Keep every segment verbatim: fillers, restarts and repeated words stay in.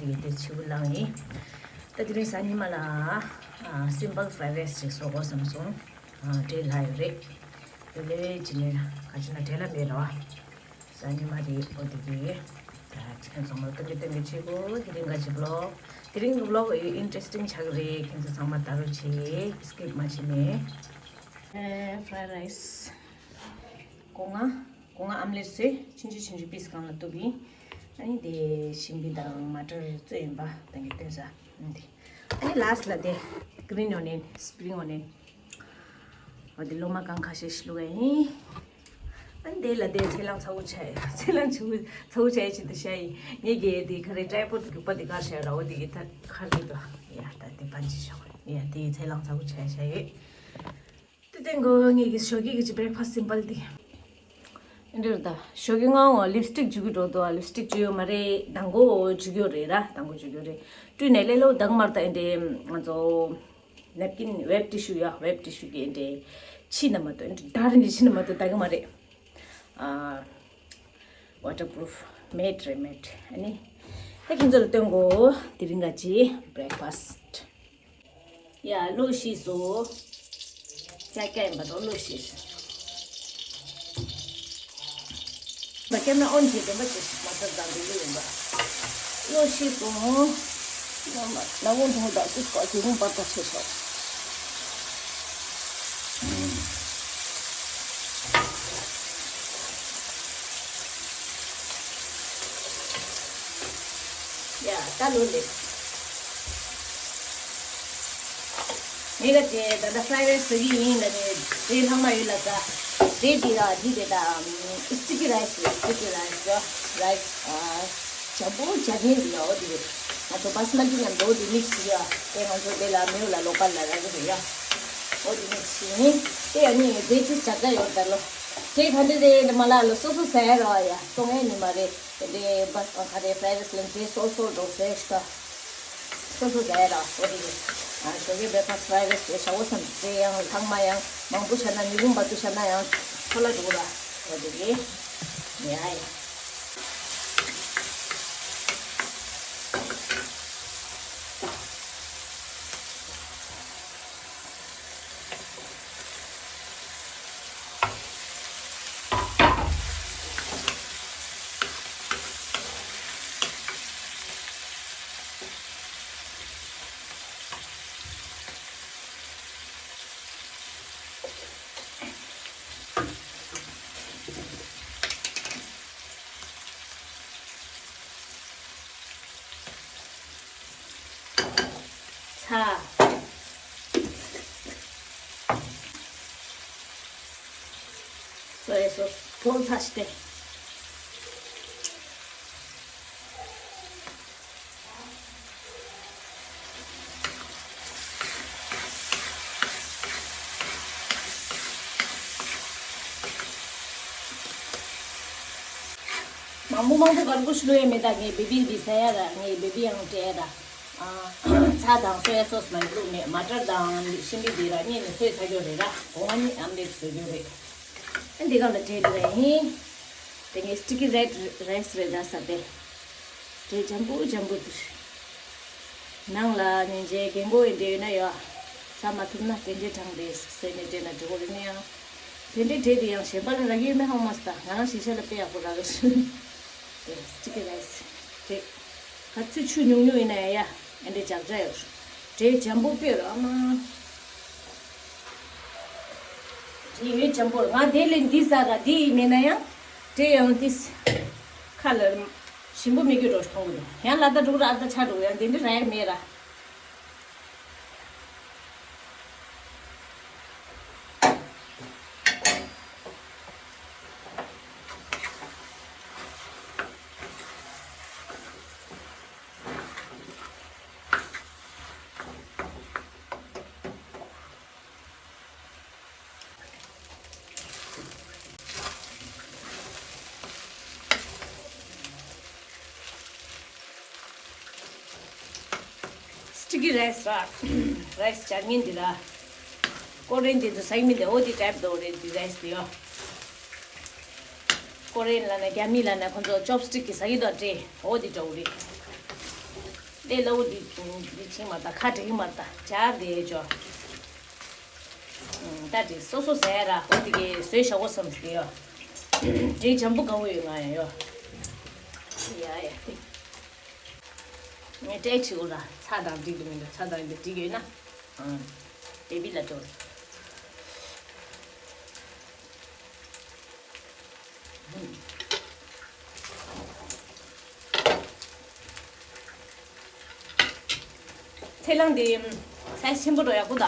དེ་གི་དེ་ཆུ་བླངས་ཡིན། ད་དེ་རིང་གཟའ་ཉི་མ་ལ་ཨ་simple fried rice ཅིག་བཟོ་དགོས་བསམ་སོང་། ཨ་འབྲས་ལྷག་ཡོད་རེད། དེ་ལས་ཅི་ནས་ག་ཅི་ན་འབྲས་ལྷག་མེད་ར་བ། གཟའ་ཉི་མ་རེད། ཨོ་དེ་གི་ད་ཅི་ནས་ཚང་མ་སྟོན་གི་སྟོན་གི་བྱེད་དགོས། དེ་རིང་ག་ཅི་vlog། དེ་རིང་གི་vlog ཨི་interesting ཆགས་ཀྱི་རེད། ཁྱེད་ཚོ་ཚང་མ་ལྟ་རོགས་བྱེད། skip མ་བྱེད་མེད། ཨེ་fried rice། སྒོ་ང་སྒོ་ང་ཨམ་ལེ་བཟོས། ཆུང་ཆུང་ཆུང་ཆུང་piece་གང་ལ་གཏུབ་ཡིན། ཨ་ནི་དེ་ཞིམ་པི་དང་མ་ཊར་བཙོས་ཡིན་པ་དང་གི་སྟོན་ས། ཨ་ནི་དེ་ཨ་ནི་last་ལ་དེ་green onion spring onion། འོ་དེ་ལོ་མ་གང་ཁ་ཤས་ཤིག་བླུགས་ཡ་ཡིན། ཨ་ནི་དེ་ལ་དེ་ཚལ་སླང་ཚ་བོ་ཆ་ཡ། ཚལ་སླང་ཚ་བོ་ཚ་བོ་ཆ་ཡ་ཆེད་དུ་བཤད་ཡིན། ངས་གི་དེ་ག་རེ་tripod་རྒྱུག་པ་དེ་གར་བཤད་ར། འོ་དེ་གི་ད་གར་རེད་དོ། ཡ་ད་དེ་པན་ཅི་ཤོག་ཡ་དེ་ཚལ་སླང་ཚ་བོ་ཆ་ཡ་བཤད་ཡིན། དེ་སྟེང་གོ་ངེད་ཀྱི་ཞོགས་ཀྱི་གི་breakfast simple་དེ། འདིར་ད་ཞོགས་ཀྱི་ངང་ལིབ་སྟིག་བྱུག་གི་འགྲོ་འདུག་ལིབ་སྟིག་བྱུག་ཡོད་མ་རེད། མདང་དགོང་བྱུག་ཡོད་རེད་ར། མདང་དགོང་བྱུག་ཡོད་རེད། བཀྲུས་ནས་ལས་ལོ་དང་མར་ད་ཨེ་འདྲེ་ང་ཚོ་napkin wet tissue་ཡ་wet tissue་གི་ཨེ་འདྲེ་ཕྱི་ན་མ་གཏོགས་ཨེ་འདྲེ་དར་ནི་ཕྱི་ན་མ་གཏོགས་ད་གི་མ་རེད། ཨ་waterproof made remade་ཨ་ནི་ད་ཁྱེད་ཚོ་ལ་སྟོན་གོ། དེ་རིང་ག་ཅི་breakfast། ཡ་ལོ་ཤི་སོ། ཅ་ཀ་ཡིན་པ་དང་ལོ་ཤི་སོ། ད་camera on་བྱེད་དོན་པ་ཅི་ཞིག་མ་ཚར་དང་འདུག་ཡིན་པ། ལོ་ཤི་སོ། ལ་འོང་ཐོང་དང་ཅི་སྐོར་གྱི་རུང་པར་ད་ཆེ་ཤོག་ཡ་ད་ལོ་ལེ། ངས་ག་དེ་ད་ལྟ་fried rice་བཟོ་གི་ཡིན་ལ་ནི་དེ་ལྷག་མ་ཡོད་ལ་ས། དེ་དེ་ལ་དེ་དེ་ད་sticky rice་རེད། sticky rice་རེད། rice་ཨ་བྱ་པོ་བྱ་ཉན་འདི་ལ་འོ་དེ་རེད། ང་ཚོ་basmati་ནང་འདོ་དེ་mix་བྱེད་ཡ། དེ་ང་ཚོ་དེ་ལ་མེའུ་ལ་local་ལ་ར་གི་རེད་ཡ། འོ་དེ་mix་བྱེད་ཡིན། དེ་ཡ་ནི་དེ་ཅིས་ཆགས་ཀ་ཡོད་ད་ལོ། དེ་ག་འདི་རེད་མ་ལ་ལོ་སོ་སོ་ཟ་ཡ་ར་བ་ཡ། སོང་ངས་ནི་མ་རེད། དེ་འདྲའི་བ་ག་རེ་fried rice་ལ་འདྲེ་སོ་སོ་འགྲོ་ཟེར་ཤི་ད། སོ་སོ་ཟ་ཡ་ར་འོ་དེ་རེད། ཨ་ཞོགས་ཀའི་breakfast fried rice་དེ་ཞག་པོ་སམ་དེ་ཡང་ལྷག་མ་ཡང་མང་པོ་བྱ་ན་ཉི་གུང་བར་དུ་བྱ་ན་ཡང་ཚོ་ལ་འགྲོ་ར་འོ་དེ་རེད། ཡ་ཡ། ཚ། སོ་ཡ་སོ་ཐོག་ཚ་ཞིག་སྟེ། མང་པོ་མང་པོ་གར་ཀུ་ཤི་ལོ་ཡ་མེད་ད། ངའི་baby་འདི་ཟ་ཡ་ར། ངའི་baby་ཡང་སྤྲད་ཡ་ར། ཨ་ཚྭ་དང་སོ་ཡ་སོ་སི་མ་བླུགས་མེད། མ་ཊར་དང་ཤིང་པི་འདི་ར་གཉིས་ནི་སོས་ཚ་རྒྱུ་རེད་ར། གོང་མ་ནི་ཨམ་ལེབ་བཟོ་རྒྱུ་རེད། ཨ་འདི་ག་ལ་སྤྲད་ར་ཡིན། དེ་ངའི་sticky red rice་རེད་ད་ཟ་དེ། དེ་འཇམ་པོ་འཇམ་པོ་འདུག་ནང་ལ་ཉིན་རྗེས་རྒན་གོག་ཡིན་འདྲ་ཡོད་ན་ཡོད། ཟ་མ་ཐུབ་ན་དེ་འདྲའི་གྲང་རེད་ཟེར་ནས་སྤྲད་ན་འགྲིག་གོ་རེད་ནི་ཡང་། དེ་འདྲའི་འབྲས་དེ་ཡང་གཞན་པ་ལ་རག་གི་ཡོད་མེད་ཧང་མ་སི་ད། ང་རང་གཞིས་ཆགས་ལ་དཔེ་ཡག་པོ་རག་གི་རེད། དེ་sticky rice་དེ་ག་ཚོད་ཆུ་ཉུང་ཉུང་ཡིན་ན་ཡང་ཡ་ཨེ་འདྲའི་ཇག་ཇག་ཡོད་རེད། འབྲས་འཇམ་པོ་དཔེ་ར་ཨ་མ། དེ་ཡོད་འཇམ་པོ་ང་དེ་ལས་འདི་ཟ་ར་འདི་ཡིན་མེད་ན་ཡང་། དེ་ཡང་ཏིས། ཁ་ལ་ཞིམ་པོ་མི་དགོས་འགྲོ་མཐོང་གི་འདུག་ཡང་ལ་ད་འགྲོ་ར་ཨ་ད་ཆ་འགྲོ་ཡང་དེ་འདྲ་ར་ཡ་མེད་ར། Sticky rice་ར། rice་ཅ་ཉིན་འདི་ར། ཀོ་རེན་འདི་ཚོ་ཟ་གི་མི་འདི་འོ་འདི་type་འདྲ་བོ་རེད་འདི་rice་འདི་ཡོ། ཀོ་རེན་ལབ་ན་རྒྱ་མི་ལབ་ན་ཁོ་ཚོ་chopstick་གིས་ཟ་གི་འདུག་སྟེ་འོ་འདི་འདྲ་བོ་རེད། ཨེ་ལའུ་འདི་འདི་ཕྱིན་མ་ད་ཁ་འགྲིག་མ་ད་ཇག་དེ་ཅོ། ད་དེ་སོ་སོ་ཟས་ར་ཧོ་དེ་གི་བཟོས་བཞག་གོ་བསམ་སྟེ་ཡོ། དེ་འཇམ་པོ་དཀར་པོ་ཡོད་ང་ཡོ། ཡ་ཡ་དེ། ངས་སྤྲད་བྱེད་གོ་ར་ཚྭ་དང་འགྲིག་གི་མི་འདུག་ཚྭ་དང་འདི་འགྲིག་ཡོད་ན། ཨང་། དེ་བི་ལ་འགྲོ། ཚེ་རིང་འདི་སའི་ཆེན་པོ་འགྲོ་ཡག་པོ་ད།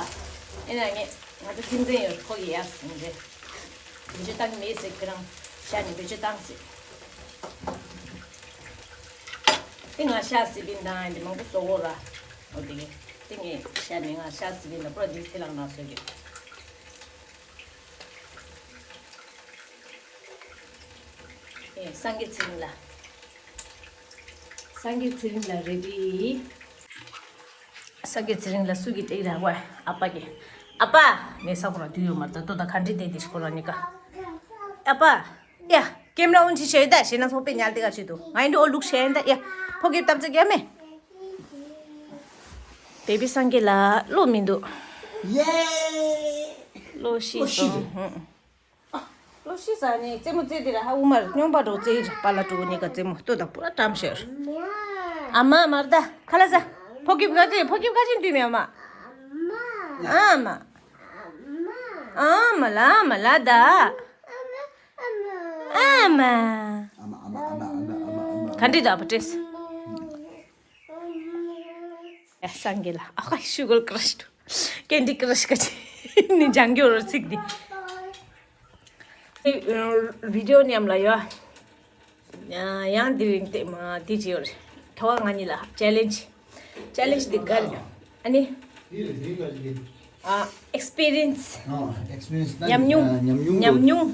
ཨེ་ན་ངས་ང་ཚོ་ཁྱིམ་མཚེས་ཡོད་ཁོ་གི་ཡག་ཟིན་རེད། བེད་སྤྱོད་བཏང་གི་མེད་ཟེར་ཁྱོད་རང་ཤ་ནས་བེད་སྤྱོད་བཏང་ཟེར། དེ་ང་ཤ་སི་པིན་དང་འདི་མང་པོ་བཟོ་གོ་ར། འོ་དེ་དེ་ངས་ཤ་ནས་ང་ཤ་སི་པིན་ལ་པུ་ར་འདི་ཚེ་རིང་ན་བཟོ་གི། ཨེ་སངས་རྒྱས་ཚེ་རིང་ལ། སངས་རྒྱས་ཚེ་རིང་ལ་རེ་ཌི། སངས་རྒྱས་ཚེ་རིང་ལ་སུ་གི་སྤྲད་ར་བ། ཨ་ཕ་གི། ཨ་ཕ། ངས་ས་ཁོ་ར་དུས་ཡོད་མ་རེད་ད་ལྟོ་ད་ག་འདྲི་དེ་དེ་ཤི་ཁོ་ར་ནི་ཀ། ཨ་ཕ། ཡ། ཀེམ་ར་འུན་ཆི་ཤེ་ད་ཤེ་ན་སོ་པེ་ཉལ་དེ་ག་ཤི་དུ་ང་ཡིན་འོ་ལུག་ཤེ་ད་ཡ། ཕོ་གི་ཏབ་ཙ་རྒྱ་མེ། བེ་བི་སངས་རྒྱས་ལ་བློ་མི་འདུག་ཡེ། བློ་ཤི་སོང་། ཧུང་། ལོ་ཤི་ས་ནི་རྩེད་མོ་རྩེ་དེ་ར་ཧ་དབུ་མར་སྨྱོན་པ་འགྲོ་རྩེ་ཡི་ར་པ་ལ་འགྲོ་ནི་ག་རྩེད་མོ་ལྟོས་དང་པོ་ར་བཀྲམ་ཤེར། ཨ་མ་མར་ད་ཁ་ལ་ཟ། ཕོ་ཀིབ་ག་ཚེ་ཕོ་ཀིབ་ག་ཚེ་འདུས་མེད་ཨ་མ། ཨ་མ། ཨ་མ་ལ་ཨ་མ་ལ་ད། ཨ་མ། ག་འདྲི་ད་པ་ཏྲེས། ཨེ་སངས་རྒྱས་ལ་ཨ་ཁ་ཤུ་གོལ་ཀྲ་ཤི་ཏུ་ཀེན་ཌི་ཀྲ་ཤི་ཀ་ཅི་ནི་ལྗང་གི་རོ་ཚིག་འདི། ཨེ་བི་ཌི་ཡོ་མཉམ་ལ་ཡོ། ཡང་འདི་རིང་དེ་མ་དེ་ཅི་ཡོ་རེ། ཐོ་བ་ང་གཉིས་ལ་ཅེ་ལེན་ཇི། ཅེ་ལེན་ཇི་འདི་ག་རེ། ཨ་ནི། ཨ་ཨེག་སི་པི་རི་ཡན་སི། ཨ་ཨེག་སི་པི་རི་ཡན་སི། ཨ་ཉམས་མྱོང་། ཉམས་མྱོང་། ཉམས་མྱོང་།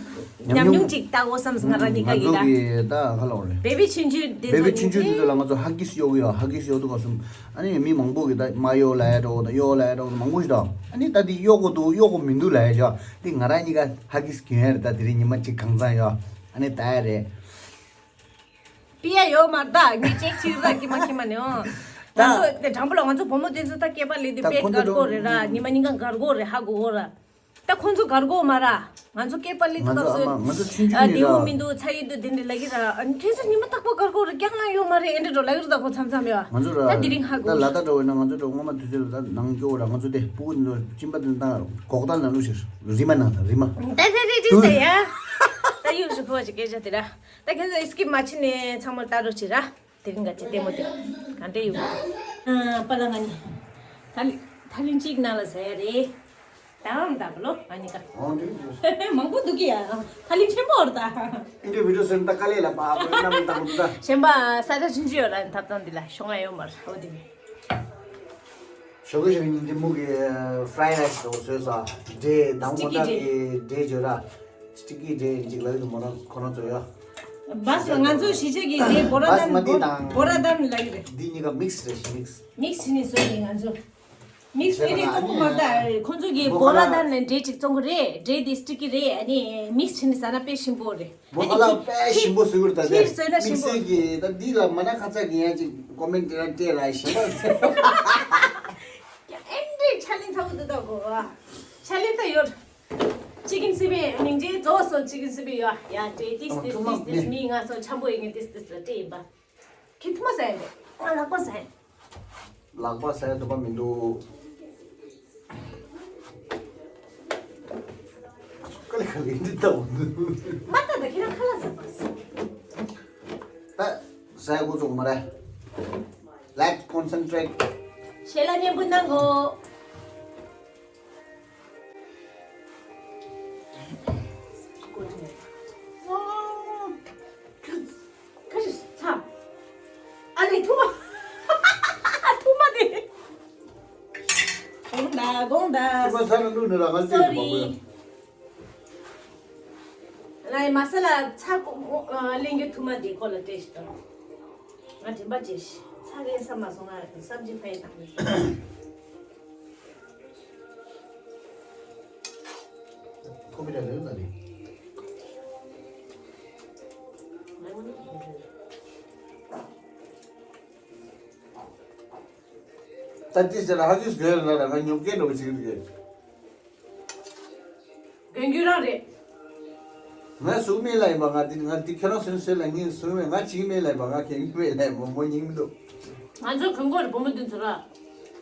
ཉམས་མྱོང་ཅིག་ལྟ་འོ་བསམ་ང་རང་གཉིས་ཀ་ང་ཚོ་གི་ད། གི་ད་ག་ལ་འོ་རེད། བེ་བི་ཆུང་ཆུང་དེ་བེ་བི་ཚོ་ཆུང་ཆུང་དེ་ཚོ་ལ་ང་ཚོ་ཧ་གིས་གཡོག་གི་ཡོད། ཧ་གིས་གཡོག་འདུག་ག་སོང་། ཨ་ནི་མི་མང་པོ་གི་ད་མ་གཡོག་ལ་ཡ་འགྲོ་ད་གཡོག་ལ་ཡ་འགྲོ་ད་མང་པོ་ཞིག་ད། ཨ་ནི་ད་དེ་གཡོག་གོ་འདུག་གཡོག་གོ་མི་འདུག་ལ་ཡ་ཞོ། དེ་ང་རང་གཉིས་ཀ་ཧ་གིས་གྱོན་ཡ་རེད། ད་དེ་རིང་ཉི་མ་གཅིག་གང་ཚང་ཡོད། ཨ་ནི་ད་ཡ་རེད། པི་ཡ་ཡོད་མ་རེད་ད། ངས་ཅེག་བྱེད་ར་ཀི་མ་ཁི་མ་ནི་ཨོ། ང་ཚོ་དེ་དྲང་པོ་ལ་ང་ཚོ་བུ་མོ་དེ་ཚོ་ད་སྐེད་པ་ལི་དུ་ད་པེད་ཁོ་ཚོ་གར་གོ་རེད་ར། ཉི་མ་གཉིས་ཀ་གར་གོ་རེད། ཧ་གོ་གོ་ར། ད་ཁོ་ཚོ་གར་གོ་མ་ར། ང་ཚོ་སྐེད་པ་ལི་དུ་ང་ཚོ་སྐབས་ཨ་མ་ང་ཚོ་ཆུང་ཆུང་ཨ་ཡིན་དེའུ་ར། མི་འདུག་ཚ་ཡི་འདུག་དེ་འདྲ་ལ་གི་ར། ཨ་ནི་དེ་ཚོ་ཉི་མ་རྟག་པར་གར་གོ་རེད། སྐྱག་ལང་ཡོད་མ་རེད། ཨེ་འདྲ་འགྲོ་ལ་གི་ར། ད་ཁོ་མཚམས་མཚམས་ཡོད། ང་ཚོ་ར་ད་དེ་རིང་ཧ་གོ་ད་ལ་ད་འགྲོ་བས་ན་ང་ཚོ་འགྲོ་སྔོན་མ་དུས་ཚོད་ལ་ད་ནང་སྐྱོ་ར། ང་ཚོ་དེ་སྤུ་གུ་འདི་ཚོ་གཅིན་པ་དེ་ད་གོག་ད་ནང་ལུགས་ཤིག་རི་མ་ནང་ད་རི་མ། ད་ད་ད་ད་ད་ཡ། ད་ཡོད་ཞུ་ཁོ་ཅི་སྐད་ཆ་དེ་ར། ད་ཁྱེད་ཚོ་སི་ཀིབ་མ་བྱེད་ནས་ཚང་མ་ལྟ་རོགས་བྱེད་ར། དེ་རིང་ག་ཅི་ལྟད་མོ་དེ་ག་འདྲ་ཡོད། ཨ་པ་ལ་ང་ནི་ཐ་ལི་ཐ་ལིང་གཅིག་ནང་ལ་ཟ་ཡ་རེད། ད་འང་ད་བ་ལོ་ང་ནི་ཀ་ཨང་དེ་མང་པོ་འདུག་གི་ཡ། ཐ་ལིང་ཆེན་པོ་རེད་ད། ཨིན་དེ་བི་ཌི་ཡོ་སེན་ད་ཀ་ལེ་ལ་པ་པོ་ནམ་ད་མོ་ད། གཞན་པ་ས་ཆ་ཆུང་ཆུང་ཡོད་ར། ཐབ་ཚང་འདི་ལ་ཤོང་ཡ་ཡོད་མ་རེད། འོ་དེ་མི། ཞོགས་ཀས་ཞོགས་ཉིན་གྱི་མུ་གི་ཧྥ་རའི་རའི་སི་དང་བཟོས་ས་འབྲས་དང་པོ་ད་གི་འབྲས་བརྗོད་ར། སི་ཊི་ཀི་འབྲས་ཡིན་ཅིག་ལ་ཡོད་མོ་རང་ཁོ་རང་ཚོ་ཡ། བཱ་སི་ལ་ང་ཚོ་གཞིས་ཆགས་ཀྱི་འབྲས་བོ་ར་དན་བཱ་སི་མ་ཏི་དང་བོ་ར་དན་ལ་ཡོད་རེད། འདི་གཉིས་ཀ་མིག་སི་རེད་ཤི་མིག་སི། མིག་སི་བྱས་ནས་བཟོས་ནས་ང་ཚོ། མིག་སི་བྱས་ནས་བཙོང་གི་མ་རེད་ད། ཁོ་ཚོ་གི་བོ་ར་དན་ལ་འབྲས་ཅིག་བཙོང་གི་རེད། འབྲས་འདི་སི་ཊི་ཀི་རེད། ཨ་ནི་མིག་སི་བྱས་ནས་ཟ་ན་དཔེ་ཞིམ་པོ་རེད། མོ་ཁ་ལག་དཔེ་ཞིམ་པོ་བཟོས་ཡོད་ད། དེ་ཁྱེད་བཟོས་ན་ཞིམ་པོ། དམིགས་བསལ་གྱི་ད་འདི་ལ་མ་ན་ཁ་ཚ་གི་ཡང་ཅིག་ཀོ་མེན་ཊི་ར་སྤྲད་ལ་ཞིམ་པོ་ཟེར། ཡ་ཨེ་འདྲའི་ཕྱག་ལེན་ཚ་པོ་འདུག་ད་གོ་བ། ཕྱག་ལེན་ད་ཡོད། ཅི་ཀིན་སི་པི་མིང་ཅི་རྫོགས་སོང་། ཅི་ཀིན་སི་པི་ཡོད་ཡ་དེ་ཏིས་ཏིས་ཏིས་ཏིས་མི་ང་སོང་འཆམ་པོ་ཡིན་ངེས་ཏིས་ཏིས་ལ་སྤྲད་ཡིན་པ། ཁྱེད་ཐུ་མ་ཟ་ཡ་རེད། ང་ལག་པ་ཟ་ཡ། ལག་པ་ཟ་ཡ་འདོད་པ་མི་འདུག་ཀ་ལི་ཁ་ལི་འདི་ལྟ་བུ་འདུག་མ་ལྟ་ད་ཁྱེད་རང་ཁ་ལག་ཟ་པ་ཟ། ད་ཟ་ཡ་འགོ་བཙུགས་མ་རེད། Let's concentrate. ཞལ་ལག་མཉེས་པོ་གནང་གོ། ཁ་ཤས་ཚ། ཨ་ལེ་ཐུ་མ། ཐུ་མ་དེ། དགོངས་དག་དགོངས་དག་ཐུ་མ་ཚ་ན་བླུགས་ནས་ལ་ང་ལྟོས་ཀྱི་མ་དགོས། ལའི་མ་ས་ལ་ཚ་ཀོ་ལེན་རྒྱུ་ཐུ་མ་དེ་ཁོ་ལ་སྤྲད་ཤི་ད། ང་དྲན་པ་བརྗེད་ཤི། ཚ་གས་ས་མ་སོང་ང་བསམ་གྱི་ཕན་དང་མི་སོང་། ཁོ་མི་འདྲ་ལེ་ལ་ལེ། ང་ངོ་ནི་ཁོ་ཁྲོས། ད་ཅི་ཟེར་ན་ཧ་གིས་གོན་ལ་ལ་ང་ཉོབ་སྐད་འགྲོ་བ་ཞིག་རེད། གོན་རྒྱུ་རང་རེད། ང་གཟུགས་མེད་ལ་ཡིན་པ། ང་འདི་ང་འདི་ཁྱེད་རང་སུན་སུན་ལ་ངས་སུན་མེད། ང་བྱིང་མེད་ལ་ཡིན་པ། ང་གོན་རྒྱུ་མེད་ལ་ཡིན་པ། མོ་སྙིང་མི་འདུག་ང་ཚོ་གོན་གོ་རེད། བུ་མོ་འདི་ཚོ་ར།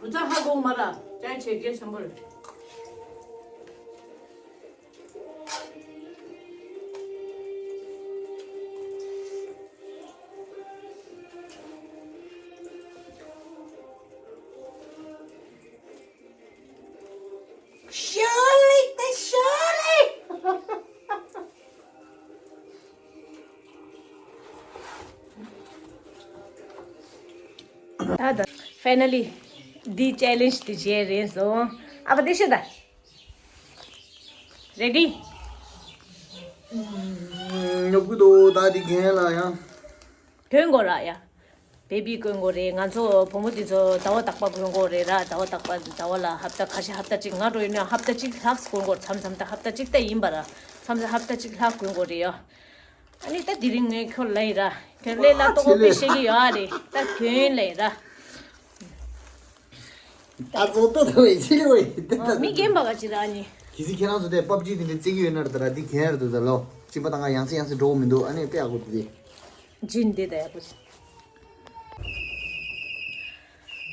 བུ་ཚ་ཧ་གོ་མ་ར། ཅག་ཆེ་གེ་སམ་བུ་རེད། ཤོ་ལི་ད་ཤོ་ལི། ད་ད། ཕའི་ནལ་ལི། འདི་ཅེ་ལེན་ཇི་འདི་བྱས་རན་སོང་། ཨ་ཕ་འདི་ཤོད་ད། རེ་ཌི། ཉོབ་ཀི་འདུག་ད་འདི་གན་ལ་ཡང་། གོན་དགོས་ར་ཡ། བེ་བི་གོན་དགོས་རེད། ང་ཚོ་བུ་མོ་འདི་ཚོ་ཟླ་བ་རྟག་པ་གོན་དགོས་རེད་ར། ཟླ་བ་རྟག་པ་ཟླ་བ་ལ་ཧབ་ཏ་ཁ་ཤས་ཧབ་ཏ་གཅིག་ང་འགྲོ་ཡིན་ན་ཧབ་ཏ་གཅིག་ལྷག་གོན་དགོས། མཚམས་མཚམས་ད་ཧབ་ཏ་གཅིག་ད་ཡིན་པ་ར། མཚམས་མཚམས་ཧབ་ཏ་གཅིག་ལྷག་གོན་དགོས་རེད་ཡ། ཨ་ནི་ད་དེ་རིང་ངས་ཁྱོད་ལ་ཡིན་ར། ཁྱོད་ལས་སླ་ཏོག་པོ་དཔེ་ཤེས་ཀྱི་ཡོད་ཨ་རེད། ད་གྱོན་ལས་ར། ད་ཚོ་ཏོ་ཏོ་བའི་ཕྱི་ལོ་ཡི་ཏེ་ད། མི་རྒན་པ་ག་ཅི་ར་ནི། གལ་སྲིད་ཁྱེད་རང་ཚོ་དེ་པབ་ཇི་དེ་འདྲ་རྩེ་གི་ཡོད་ན་ད་ར་འདི་གན་རེད་འདུག་ད་ལོ། གཅིག་པ་ད་ང་ཡང་སེ་ཡང་སེ་འགྲོ་གི་མི་འདུག་ཨ་ནི་དཔེ་ཡག་པོ་འདུག་དེ། ཇིན་དེ་ད་ཡག་པོ་ཅིག་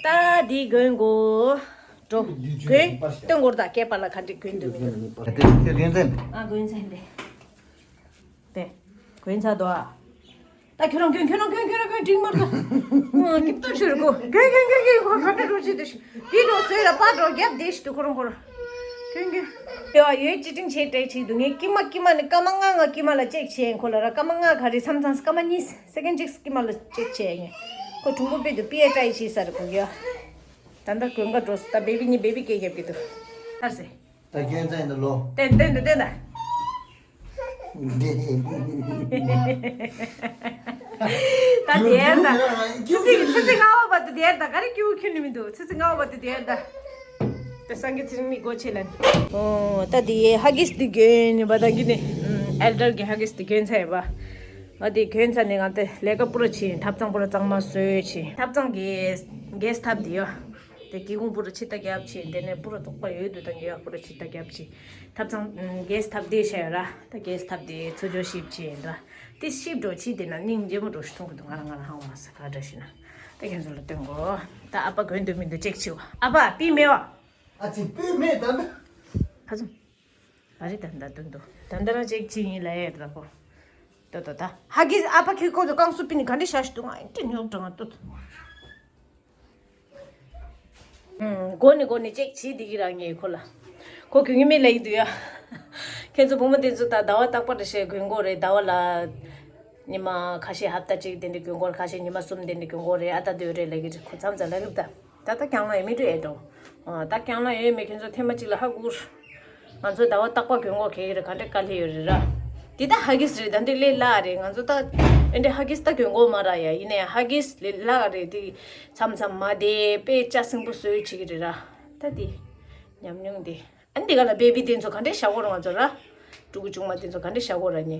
ད་འདི་གོན་དགོས། འགྲོ། གོན། སྟོན་དགོས་ད་སྐེད་པ་ལ་ག་འདྲ་གོན་འདུག་མི་འདུག་དེ་དེ་དེ་དེ། ཨ་གོན་ཚར་འདི། དེ། གོན་ཚར་འདུག་ཨ། ད་ཁྱོད་རང་གོན། ཁྱོད་རང་གོན། ཁྱོད་རང་གོན། འགྲིག་མར་གོན། ཨ་སྐྱིད་ཏོ་ཆུ་རུ་གོ་གོན་གོན་གོན་གོན། ཁོ་ཁ་བྲལ་འགྲོ་ཆེ་དེ་ཤི། དེ་འགྲོ་སོས་ལ་པ་འགྲོ་རྒྱབ་དེ་ཤི་དུ་ཁོ་རང་ཁོ་རང་གོན་གོན། དེ་བ་ཡོད་ཅི་ཀྲིང་ཆེ་ཏྲེ་ཆེ་དུ། ངས་ཀི་མ་ཀི་མ་ནི་སྐར་མ་ལྔ་ང་ཀི་མ་ལ་ཅེག་བྱས་ཁོ་ལ་ར། སྐར་མ་ལྔ་ག་རེ་མཚམས་མཚམས་སྐར་མ་གཉིས་སེ་ཀན་གཅིག་ཀི་མ་ལ་ཅེག་བྱས་ངས། ཁོ་གྲུང་པོ་དཔེ་དུ་པི་ཨེ་ཏྲའི་ཆེ་ས་རུ་གོ་གི་ཡ། ད་ལྟ་གོན་ག་འགྲོ་སོ། ད་བེ་བི་གཉིས་བེ་བི་སྐད་རྒྱབ་ཀྱི་འདུག་ཐར་སེ། ད་སྐྱོན་ཚ་ཡིན་ད་ལོ། ཏན་ཏན་དུ་ཏན་ད། ད་དེར་ད། ཚི་ཚི་ཚི་ཚི་ལྔ་བ་བར་དུ་དེར་ད། ག་རེ་སྐྱིད་པོ་ཁྱོད་ནི་མི་འདུག་ཚི་ཚི་ལྔ་བ་བར་དུ་དེར་ད། ད་སངས་རྒྱས་ཚེ་རིང་མི་སྒོ་ཕྱེ་ལན། ཨོ་ད་དེ་ཧ་གིས་དེ་གྱོན་ནི་བ་ད་གི་ནི། ཨེལ་ཌར་གི་ཧ་གིས་དེ་གྱོན་ཚ་ཡ་བ། ཨ་དེ་གྱོན་ཚ་ནི་ང་དེ་ལས་ཀ་པུ་ར་ཕྱིན། ཐབ་ཚང་པུ་ར་གཙང་མ་བཟོས་ཕྱིན། ཐབ་ཚང་གི་གེས་ཐབ་དེ་ཡོ། དེ་སྒེའུ་ཁུང་པུ་རུ་ཕྱི་ལྟ་རྒྱབ་ཕྱིན། དེ་ནས་པུ་རུ་དོག་པ་ཡོད་དུ་དང་རྒྱབ་པུ་རུ་ཕྱི་ལྟ་རྒྱབ་ཕྱིན། ཐབ་ཚང་གེས་ཐབ་དེ་བྱས་ཡོད་ར། ད་གེས་ཐབ་དེ་ཚུར་འཇོག་ཞིབ་ཕྱིན་ར། དེ་ཞིབ་འགྲོ་ཕྱིན་དེ་ན་སྙིང་རྗེ་མོ་འགྲོ་ཞིག་མཐོང་གི་འདུག་ང་རང་ང་རང་ཧང་བ་ས་ག་འདྲ་ཞིག་ན། ད་ཁྱེད་ཚོ་ལ་སྟོན་གོ། ད་ཨ་ཕ་གོན་འདུག་མི་འདུག་ཅེག་བྱེད་གོ། ཨ་ཕ་པི་མེད་བ། ཨ་ཙི་པི་མེད་ད་ད། ཁ་ཚུམ། ག་རེ་ད་ད་སྟོན་འདུག་ད་ད་རང་ཅེག་བྱེད་ཡིན་ལ་ཡ་ད་གོ། ད་ད་ད་ཧ་གིས་ཨ་ཕ་ཁྱེད་ཁོ་ཚོ་རྐང་སུ་པི་ནི་ག་འདྲ་ཤ་ཞིག་འདུག་ང་ཨེ་འདྲ་ཉོག་དྲང་ང་ཏུ། ཨུམ། མགོ་ནས་མགོ་ནས་ཅེག་བྱེད་བསྡད་ཀྱི་རང་ངས་ཁོ་ལ། ཁོ་གྱོན་གྱི་མེད་ལབ་ཀྱི་འདུག་ཡ། ཁྱེད་ཚོ་བུ་མོ་དེ་ཚོ་ད་ཟླ་བ་རྟག་པར་ཞེས་གྱོན་དགོས་རེད། ཟླ་བ་ལ་ཉི་མ་ཁ་ཤས་ཧབ་ཏ་གཅིག་དེ་འདྲ་གྱོན་དགོས་རེད། ཁ་ཤས་ཉི་མ་གསུམ་དེ་འདྲ་གྱོན་དགོས་རེད། ཨ་ད་འདོད་རེད་ལབ་ཀྱི་རེད། ཁོ་མཚམས་མཚམས་ལ་ནུབ་ད། ད་ལྟ་རྐྱང་ལ་ཡོད་མི་འགྲོ་ཨེ་འགྲོ། ཨ་ད་རྐྱང་ལ་ཡོད་མེད་ཁྱེད་ཚོ་ཐེངས་མ་གཅིག་ལ་ཧ་གོ། ང་ཚོ་ཟླ་བ་རྟག་པར་གྱོན་དགོས་གལ་ཡོད་རེད། ག་འདྲ་དཀའ་ལས་ཡོད་རེད་ར། འདི་ད་ཧ་གིས་རེད། ད་འདི་ལས་སླ་རེད། ང་ཚོ་ད་ཨེ་འདྲ་ཧ་གིས་ད་གྱོན་དགོས་མ་ར་ཡ། ཡིན་ནའི་ཧ་གིས་ལས་སླ་རེད། དེ་མཚམས་མཚམས་མ་དེ་དཔེ་ལྕགས་སྲིན་པོ་བཟོས་བྱེད་ཀྱི་རེད་ར། ད་དེ་ཉམས་མྱོང་དེ། ཨ་འདི་ག་ལ་བེ་བི་དེ་ཚོ་ག་འདྲ་བཞག་གོ་ར། ང་ཚོ་ར་ཕྲུ་གུ་ཆུང་མ་དེ་ཚོ་ག་འདྲ་བཞག་གོ་ར་ནི་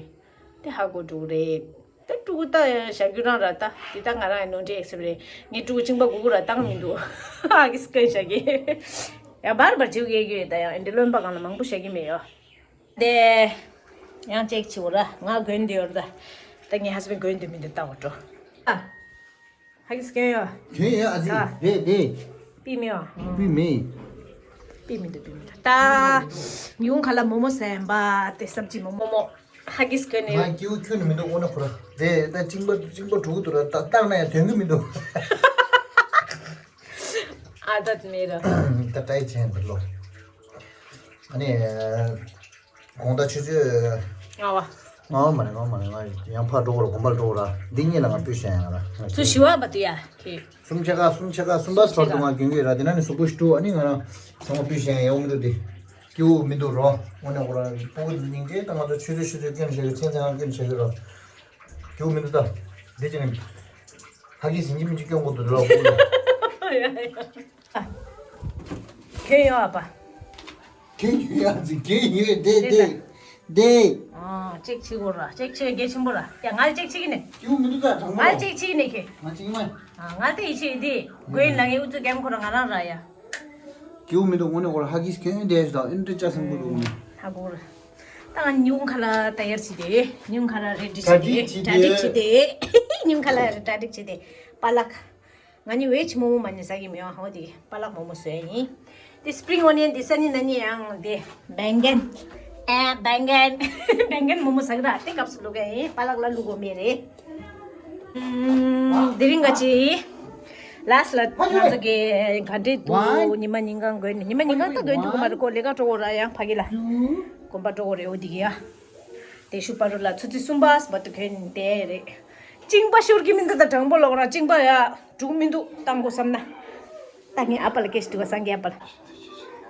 དེ་ཧ་གོ་འགྲོ་གི་རེད། ད་ཕྲུ་གུ་ད་བཞག་རྒྱུ་རང་ར། ད་དེ་ད་ང་རང་ཡང་ནོར་འཁྲུལ་ཨེག་སེབ་རེད། ངས་ཕྲུ་གུ་གཅིག་པ་དགུ་དགུ་ར་བཏང་མི་འདུག་ཨ་གིས་སྐད་བཞག་གི། ཡང་བར་བར་བྱེད་དགོས་ཀྱི་ཡོད། ད་ཡང་འདི་རློན་པ་གང་ལ་མང་པོ་བཞག་གི་མེད་ཡོ། དེ་ཡང་ཅེག་བྱེད་འོ་ར། ང་གོན་འདི་ཡོད་ར། ད་ད་ངའི་ཧ་སི་བན་གོན་འདི་མི་འདི་ལྟ་འོ་འགྲོ། ཨ་ཧ་གིས་གོན་ཡོ། གོན་ཡོད་ཨ་ཙི། ད་དེ་དེ། པི་མེད་ཨ། པི་མེད། པི་མི་འདུག་པི་མི་འདུག་ད་ཡུང་ཁ་ལ་མོ་མོ་སེམས་པ་དེ་སབ་ཅི་མོ་མོ་མོ། ཧ་གིས་གོན་ནི་ང་ཡོད། སྐྱིའུ་ཁྱོད་ནི་མི་འདུག་འོ་ན་ཁོ་ར། དེ་ད་ཅིང་པ་ཅིང་པ་དྲུག་ཏུ་ར། ད་བཏང་ན་ཡང་དོན་གི་མི་འདུག་ཨ་ད་མེད་ར། ད་ཏྲའི་ཆེན་འདི་ལོ། ཨ་ནི། དགོང་དག་ཆུ་ཚོད། ལྔ་པ། ལྔ་པ་མ་རེད། ལྔ་པ་མ་རེད། ང་ཡང་ཕར་འགྲོ་དགོས་རེད། དགོན་པར་འགྲོ་དགོས་རེད། འདི་གཉིས་ལ་ང་སྤུས་ཤ་ཡང་ར། ང་ཚོ་བཞི་པ་བར་དུ་ཡ། ཁྱེད། གསུམ་ཆ་ག་གསུམ་ཆ་ག་གསུམ་པ་བར་དུ་ང་གྱོན་གྱི་ར། དེ་ན་ནི་གཟུགས་པོ་ཞིག་དཀྲུགས། ཨ་ནི་ང་རང་ཚང་མ་སྤུས་ཤ་ཡང་ཡོང་མི་འདུག་དེ་སྐྱིད་པོ་མི་འདུག་རོ། དངོས་གནས་ཁོ་རང་སྤུ་གུ་འདི་སྙིང་རྗེ། ད་ང་ཚོ་ཆུ་ཚོད་ཆུ་ཚོད་སྐྱོན་བྱེད་ཀྱི། མཚན་མཚན་སྐྱོན་བྱེད་ཀྱི་རོ། སྐྱིད་པོ་མི་འདུག་ད་འདི་ཅི་ནི་ཧ་གི་ཟིན་གྱི་མིན་གྱི་སྐྱོན་དགོས་འདུག་རོ། སྤུ་གུ་ལ། གྱོན་ཡོད་ཨ་ཕ། གྱོན་ཡོད་ཨ་ཙི། གྱོན་ཡོད། དེ་དེ་དེ། ཨ་ཅེག་བྱེད་དགོས་ར། ཅེག་བྱེད་གལ་ཆེན་པོ་ར། ཡ་ང་ཅེག་བྱེད་ཀྱི་ནས། སྐྱིད་པོ་མི་འདུག་ད་དྲང་པོ། ང་ཅེག་བྱེད་ཀྱི་ནས་ཁྱེད། ང་ཅིག་མ། ཨ་ང་དེ་ཡིད་ཆེས་དེ་དགོས་ཡིན་ལ་ངའི་ཨུ་ཚུགས་རྒྱབ་ཁོ་ར་ང་རང་ར་ཡ། སྐྱིད་པོ་མི་འདུག་དངོས་གནས་ཁོ་ར་ཧ་གིས་གྱོན་བསྡད་ཞིག་ད་ཨེ་འདྲ་ཅག་སེམས་པོ་འདུག་ནས། ཧ་གོ་ར། ད་ང་ཉུང་ཁ་ལ་ད་ཡར་བྱེད་དེ་ཉུང་ཁ་ལ་རེ་ཌི་བྱེད་དེ་གྲ་སྒྲིག་བྱེད་དེ། ཉུང་ཁ་ལ་རེ་གྲ་སྒྲིག་བྱེད་དེ་པ་ལགས། ང་ནི་བེ་ཇི་མོ་མོ་མ་ནི་ཟ་གི་མི་ཡོང་ཧོ་དེ་པ་ལགས་མོ་མོ་བཟོས་ཡིན། དེ་སི་པི་རིང་ཨོ་ནི་ཡན་དེ་ས་ནི་ན་ནི་ཡང་དེ་བེང་གན། ཨ་བེང་གན། བེང་གན་མོ་མོ་ཟ་གི་ར་དེ་སྐབས་སུ་བླུག་གི་ཡིན། པ་ལགས་ལ་བླུག་གོ་མེད་རེད། ཨུམ། དེ་རིང་ག་ཅི། ལ་སི་ལ་ང་ཚོ་གི་ག་འདྲེ་འདུག་ཉི་མ་ཉིན་གང་དགོས་ནི་ཉི་མ་ཉིན་གང་ད་དགོས་འདུག་གོ་མ་རེད་ཀོ་ལས་ཀ་འགྲོ་གོ་ར་ཡང་ཕ་གི་ལ། དགོན་པ་འགྲོ་གོ་རེད་འོ་དེ་གི་ཡ། དེ་ཤུ་པ་རུ་ལ་ཆུ་ཚོད་གསུམ་པ་བར་དུ་གོན་བསྡད་རེད། གཅིན་པ་ཤོར་གི་མི་འདུག་ད་དྲང་པོ་ལོག་ར་གཅིན་པ་ཡ་འགྲུག་མི་འདུག་བཏང་དགོས་བསམ་ན། ད་ངས་ཨ་ཕ་ལ་སྐད་ཞིག་འདུག་ག་སངས་རྒྱས་ཨ་ཕ་ལ།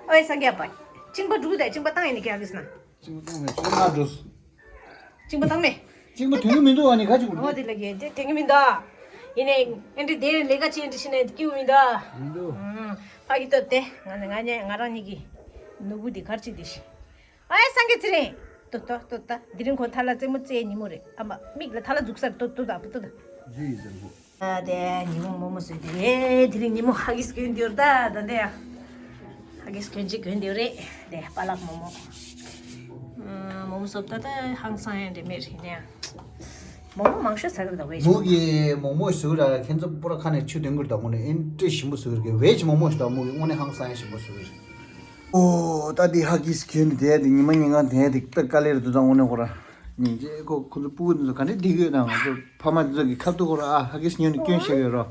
ཨོའི་སངས་རྒྱས་ཨ་ཕ། གཅིན་པ་འགྲུག་ད་གཅིན་པ་བཏང་ཡིན་ནི་ཁྱེད་ཨ་གིས་ན། གཅིན་པ་བཏང་མེད་ཚོད་མ་འགྲོ། གཅིན་པ་བཏང་མེད། གཅིན་པ་དོན་གི་མི་འདུག་ཨ་ནི་ག་ཅིག་འོ་འགྲོ། དེ་ལ་གི་དེ་དོན་གི་མི་འདུག་ཡིན་ནའི་ཨེ་འདྲི་དེ་ལས་ཀ་ཅི་ཨེ་འདྲི་ཤི་ནའི་སྐྱིད་མི་འདུག་མི་འདུག་ཕ་གི་སྟོད་དེ་ང་ང་ང་རང་གཉིས་ཀྱི་ནོར་བུ་དེ་གར་ཅིག་དེ་ཤི། ཨའི་སངས་རྒྱས་ཚེ་རིང་། ཏོ་ཏོ་ཏོ་ཏ། དེ་རིང་ཁོ་ཐ་ལ་རྩེད་མོ་རྩེ་ཉིན་མོ་རེད། ཨ་མ་མིག་ལ་ཐ་ལ་འཛུགས་སར་ཏོ་ཏོ་ཏ་པོ་ཏོ་ཏ། ཇུས་ཟེར་གོ། ཨ་དེ་ཉིན་མོ་མོ་མོ་བཟོས་དེ་རེད། དེ་རིང་ཉིན་མོ་ཧ་གིས་གྱོན་དེ་ར་ད་ད་འདི་ཡ། ཧ་གིས་གྱོན་ཅིག་གྱོན་དེ་རེད། དེ་པ་ལགས་མོ་མོ། མོ་མོ་སོབ་ད་ད་ཧང་སང་ཡ་འདྲེ་མེད་རེད་ནས། མོ་མོ་མང་ཤོས་ཟ་གི་རེད་ད་ཝེ་ཇི། མོ་གི་མོ་མོ་བཟོས་ར་ཁྱེད་ཚོ་པོ་ར་ཁ་ནས་ཆུ་དོན་གི་རེད་ད་མོ་ནས་ཨེ་འདྲེ་ཞིམ་པོ་བཟོས་རེད་ཝེ་ཇི་མོ་མོ་ཞིག་ད་མོ་གི་དངོས་གནས་ཧང་སང་ཡ་ཞིམ་པོ་བཟོས་རེད། ཨོ་ད་འདི་ཧ་གིས་གྱོན་ནས་དེ་ཡ་དེ་ཉི་མ་ཉིན་གང་དེ་ཡ་དེ་དཔེ་དཀའ་ལས་རེད་འདུག་ད་དངོས་གནས་ཁོ་ར། སྙིང་རྗེ་ཁོ་ཁོ་ཚོ་སྤུ་གུ་འདི་ཚོ་ག་འདྲས་བསྡད་ཡོད་ན་ང་ཚོ་ཕ་མ་འདི་ཚོ་གི་ཁ་ཐུག་ཁོ་ར་ཨ་ཧ་གིས་ཉོས་ནས་གྱོན་བཞག་ཡོད་རོ།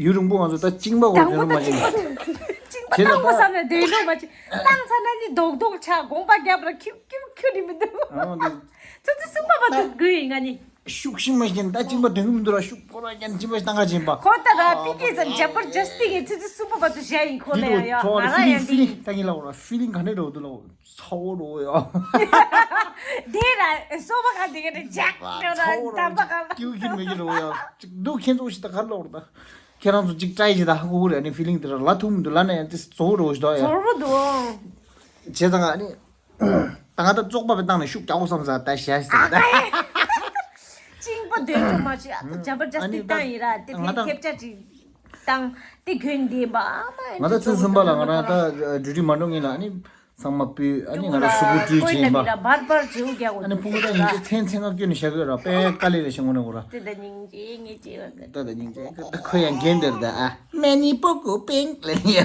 ཡུན་རིང་པོ་ང་ཚོ་ད་གཅིན་པ་གོ་གྱོན་རོ་མ་གཅིན་པ། གཅིན་པ་བཏང་དགོས་བསམ་ནས་སྡོད་ལོ་མ་གཅིན་བཏང་ཚར་ན་ནི་རྡོག་རྡོག་ཆགས་དགོངས་པ་བརྒྱབ་ར་ཁྱུ་ཁྱུ་ཁྱུ་ནི་མི་འདུག་ཨ་འདི། ཚོ་ཚོ་སུམ་པ་པ་འདུག་དགོས་ཡིན་ང་ནི། ཤུགས་ཤིག་མ་ཤེས་ད་གཅིན་པ་དོན་གི་མི་འདུག་ར་ཤུགས་པོ་ར་ཀྱང་གཅིན་པ་ཞིག་བཏང་ག་བྱིན་པ། ཁོ་ད་ར་པི་ཀེ་ཙམ་ཇ་པར་ཇ་སི་ཏི་གི་ཚི་ཚི་སུམ་པ་བར་དུ་བཞག་ཡིན་ཁོ་ལ་ཡ་ཡ་ང་ར་ཡ་འདི། ད་གིན་ལ་འོ་ར་ཕི་ལིང་ག་འདྲས་འགྲོ་འདུག་ལ་འོ་ཚ་བོ་འགྲོ་ཡ། དེ་ར་སོ་པ་ག་དེ་ག་དེ་ཇག་འགྲོ་ར་དམ་པ་ག་ལ། ཀིའུ་ཀིན་མེ་གི་རོ་ཡ་ཅིག་འདུག་ཁྱེད་ཚོ་ཞིག་ད་ག་ལ་འོ་ར་ད། ཁྱེད་རང་ཚོ་ཅིག་ཀྲའི་ཞིག་ད་ཧ་གོ་གི་རེད་ཨ་ནི་ཕི་ལིང་དེ་ར་ལ་ཐུག་མི་འདུག་ལ་ན་ཡང་དེ་ཚོ་རོ་ཞིག་ད་ཡ། ཚོར་བོ་འདུག་བྱས་ཙང་ཨ་ནི། ད་ང་ད་བཙོག་པ་བའི་སྟེང་ནས་ཤུགས་རྒྱག་དགོས་བསམ་ས་ད་ཞེ་ཞེ་ད། གཅིན་པ་འདོན་ཐུབ་མ་བྱེད་ཨ་ད་ཇམ་པར་ཇ་སི་ཏི་བཏང་ཡིན་ར་དེ་ང་ཕན་ད་ཁེབས་ཆ་ཅིག་བཏང་དེ་གོན་འདི་མ་མ་ཡིན་ང་ད་ཚེས་གསུམ་པ་ལ་ང་རང་ད་ཌིའུ་ཊི་མ་འགྲོ་ངེས་ལ་ཨ་ནི་ཚང་མ་སྤུས་ཨ་ནི་ང་རང་གཟུགས་པོ་བཀྲུས་བྱས་ཡིན་པ་ཨ་ནི་ཕྲུ་གུ་ད་ཡིན་གྱི་མཚན་མཚན་ཁ་སྐྱོན་ནས་བཞག་གི་ཡོད་ར་དཔེ་དཀའ་ལས་རེད་ཤི་ངོ་ནས་གོ་ར། དེ་ད་སྙིང་རྗེ་ངེས་ཅེས་ད་ད་སྙིང་རྗེ་ད་ཁོ་ཡང་རྒན་འདིར་ད་ཨ་མེ་ནི་པོ་ཀོ་པེང་ལ་ཡ་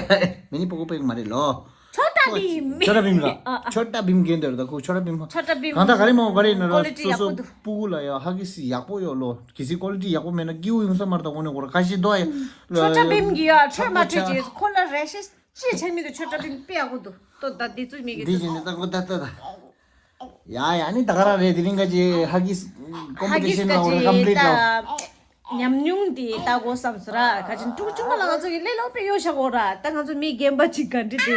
མེ་ནི་པོ་ཀོ་པེང་མ་རེད་ལོ། ཆོ་ཏ་བིམ། ཆོ་ཏ་བིམ་ར། ཨ། ཆོ་ཏ་བིམ་གྱོན་འདོད་རེད་ད་ཁོ་ཆོ་ཏ་བིམ། ཆོ་ཏ་བིམ། གང་ལྟར་ག་རེ་མང་ག་རེ་ཡིན་ན་ར་ཀོ་ལི་ཊི་སོ་ཡག་པོ་འདུག་སོ་སྤུ་གུ་ལ་ཡ་ཧ་གི་སི་ཡག་པོ་ཡོད་ལོ། གལ་སྲིད་ཀོ་ལི་ཊི་ཡག་པོ་མེད་ན་སྐྱིད་པོ་ཡོང་ས་མ་རེད་ད་དངོས་གནས་ཁོ་ར་ཁ་ཤས་འདུག་ཨ་ཡ། ཆོ་ཏ་བིམ་གྱི་ཡ་ཁྲོད་མ་ཁྲོད་ཅེས་ཁོ་ལ་རེ་ཤེས་ཅི་བྱེད་མི་འདུག་ཆོ་ཏ་བིམ་དཔེ་ཡག་པོ་འདུག་ཏོ་ད་འདི་ཚོ་མི་གི་འདི་ཏོ་བྱས་ནས་ད་ཁོ་ད་ད་ད། ཡ་ཡ་ནི་ད་ག་རང་རེད་དེ་རིང་ག་ཅི་ཧ་གི་སི་ཀོམ་པི་ཊི་ཤན་ལ་འོ་རེད་ཀམ་པི་ལིཊ་ལ། ཉམས་མྱོང་དེ་ལྟ་དགོས་བསམ་སོང་ར། ཁ་ཅིག་ཕྲུ་གུ་ཆུང་མ་ལ་ང་ཚོ་གི་ལས་སླ་པོ་ཡོད་ཤག་གོ་ར། ད་ང་ཚོ་མི་རྒན་པ་ཅིག་ག་འདྲ་དེ་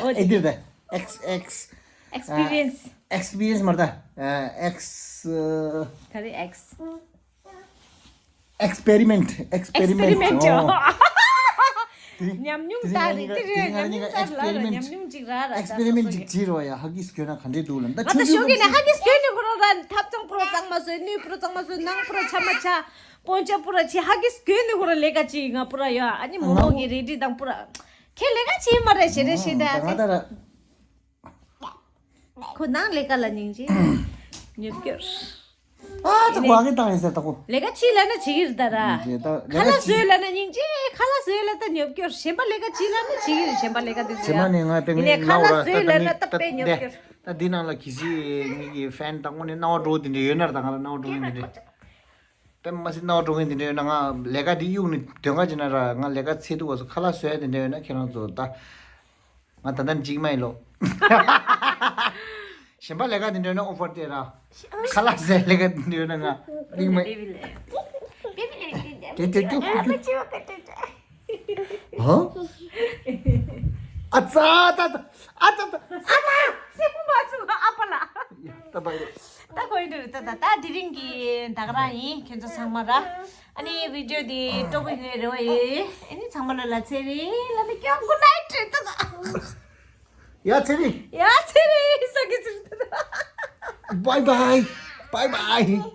འོ་ཨེ་དེ་འདིར་ད་ཨེགས་ཨེགས་ཨེགས་པི་རི་ཡན་སི། ཨེགས་པི་རི་ཡན་སི་མ་རེད་ད་ཨེགས་ག་རེ་ཨེགས། ཨེགས་པེ་རི་མེན་ཊི། ཨེགས་པེ་རི་མེན་ཊི་ཨེགས་པེ་རི་མེན་ཊི་ཨོ། ཉམས་མྱོང་ལྟར་རེད་དེ་རེད། ཉམས་མྱོང་ལྟར་ལ་ར་ཉམས་མྱོང་ཅིག་ར་ར་ཨེགས་པེ་རི་མེན་ཊི་ཅིག་བྱེད་རོགས་ཡ། ཧ་གིས་གྱོན་ན་ག་འདྲས་འདུག་ལབ་ད་ང་ད་ཆུང་ཆུང་ཞོགས་ཀས་ནས་ཧ་གིས་གྱོན་ནས་ཁོ་རང་ར་ཐབ་ཚང་ཕོ་ར་གཙང་མ་བཟོས། སྣོད་ཕོ་ར་གཙང་མ་བཟོས། ནང་ཕོ་ར་ཆ་མ་ཆ། སྤོན་ཆ་ཕོ་ར་ཆེ་ཧ་གིས་གྱོན་ནས་ཁོ་རང་ལས་ཀ་ཅིག་ང་ཕོ་ར་ཡ་ཨ་ནི་མོ་མོ་གི་རེ་ཌི་དང་ཕོ་ར་ཁྱེད་ལས་ཀ་ཅིག་མ་རེད་ཞེ་རེ་ཞེ་ད་ད་ང་ད་ར། ཁོ་ནང་ལས་ཀ་ལ་སྙིང་རྗེ། ཉོབ་སྐྱོར། ཨ་ད་གོ་ཨ་གི་བཏང་ཡིན་ཟེར་ད་གོ། ལས་ཀ་ཅི་ལ་ན་བྱེད་ཀྱི་རེད་ད་ར། ཁ་ལག་བཟོས་ལ་ན་སྙིང་རྗེ། ཁ་ལག་བཟོས་ལ་ད་ཉོབ་སྐྱོར། གཞན་པ་ལས་ཀ་ཅི་ལ་ན་བྱེད་ཀྱི་རེད། གཞན་པ་ལས་ཀ་དེ་བཟོས་ཡ། ཡིན་ནས་ང་དཔེ་ངའི་ཁ་ལག་བཟོས་ལ་ན་ད་དཔེ་ཉོབ་སྐྱོར། ད་འདི་ནང་ལ་གི་སི་ངེད་ཀྱི་ཧྥེན་ད་དངོས་གནས་སྣང་བ་འགྲོ་དེ་འདྲ་ཡོད་ན་ར། ད་ང་ལ་སྣང་བ་འགྲོ་མཁན་དེ་འདྲ། དཔེ་མ་སྲིད་སྣང་བ་འགྲོ་མཁན་དེ་འདྲ་ཡོད་ན་ང་ལས་ཀ་འདི་གཡུག་ནས་དོན་ག་ཅི་ན་ར། ང་ལས་ཀ་ཚེ་ཐུག་བ་སོ་ཁ་ལག་བཟོས་ཡ་དེ་འདྲ་ཡོད་ན་ཁྱེད་རང་ཚོ་ད། ང་ད་ལྟ་འཇིགས་མ་ཡིན་ལོ། གཞན་པ་ལས་ཀ་དེ་འདྲ་ན་ཨོ་ཕར་སྟེར་ར། ཁ་ལག་ཟས་ལས་ཀ་དེ་འདྲ་ན་ང་རིག་མ་ཡིན། དེ་དེ་དེ་ཧ། ཨ་ཙ་ད་ད་ཨ་ཙ་ད་ཨ་ཙ། སེམས་པ་མ་ཚུགས་ཨ་ཕ་ལ། ད་བ་ཡོད། ད་གོ་ཡི་འདུག་ད་ད་ད་དེ་རིང་གི་ད་ག་རང་ཡིན་ཁྱོད་ཚོ་ཚང་མ་ར། ཨ་ནི་བི་ཌི་ཡོ་འདི་སྤྲོ་པོ་ཡོད་རེད་བ་ཡོད། ཨ་ནི་ཚང་མ་ལ་ལ་ཚེ་རིང་ལ་ནི་ཀྱང་གུ་ནའི་ཊི་རེད་ད་ད། ཡ་ཚེ་རིང་། ཡ་ཚེ་རིང་ས་གི་ཚེ་རིང་ད་ད། Bye bye. Bye bye.